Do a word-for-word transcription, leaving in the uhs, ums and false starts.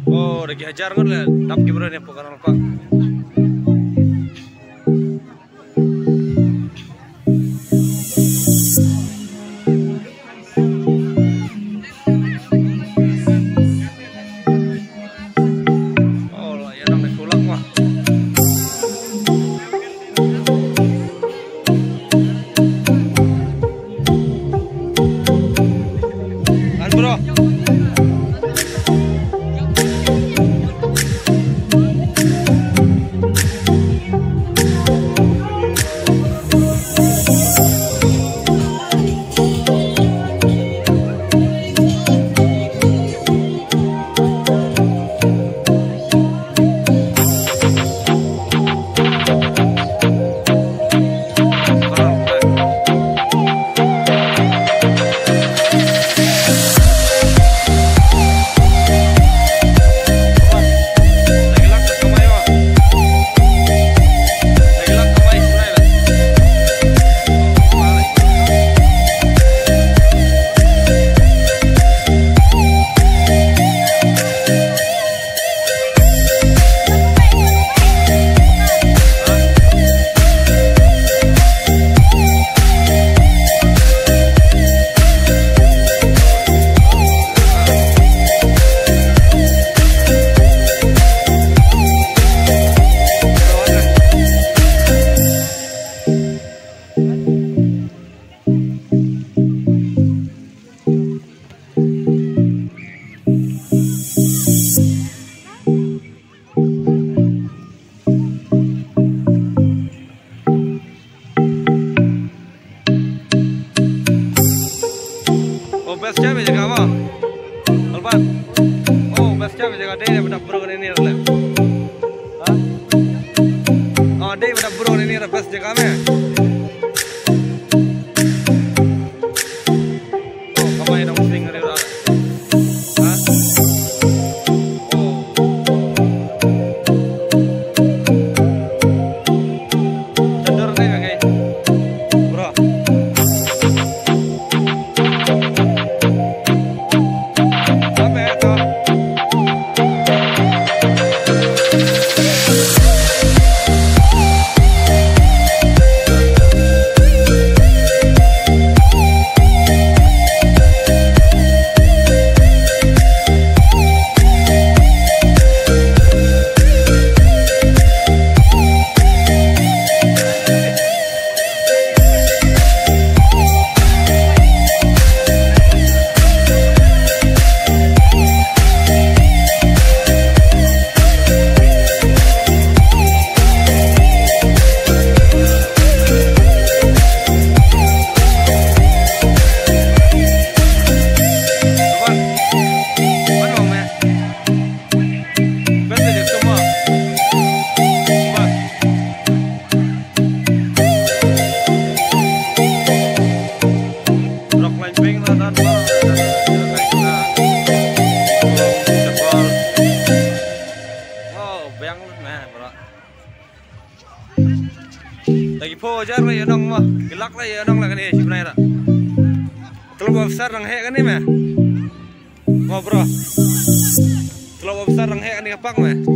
Oh, da ki hajar ngut leh dap ki briew ne pok Karnal Park. Oh, la ïa nang ne tulak ma. An bro. Oh, best jam jaka mo. Alban. Oh, best jam jaka dei, dei ba dap bro ne ni le. Ha? Oh, dei ba dap bro ne ni, best jaka me. Oh, kamai dang sing ri ra. Ha? Oh. Chandor ne ka kai. Bro. Apa ya to? Wow, biang lut meh, bro. Lagi pho jar la ïa nong mo. Ki lak la ïa nong la kane shi bnai ra. Club officer nang heh kane meh. Mo bro. Club officer nang heh kane ka park meh.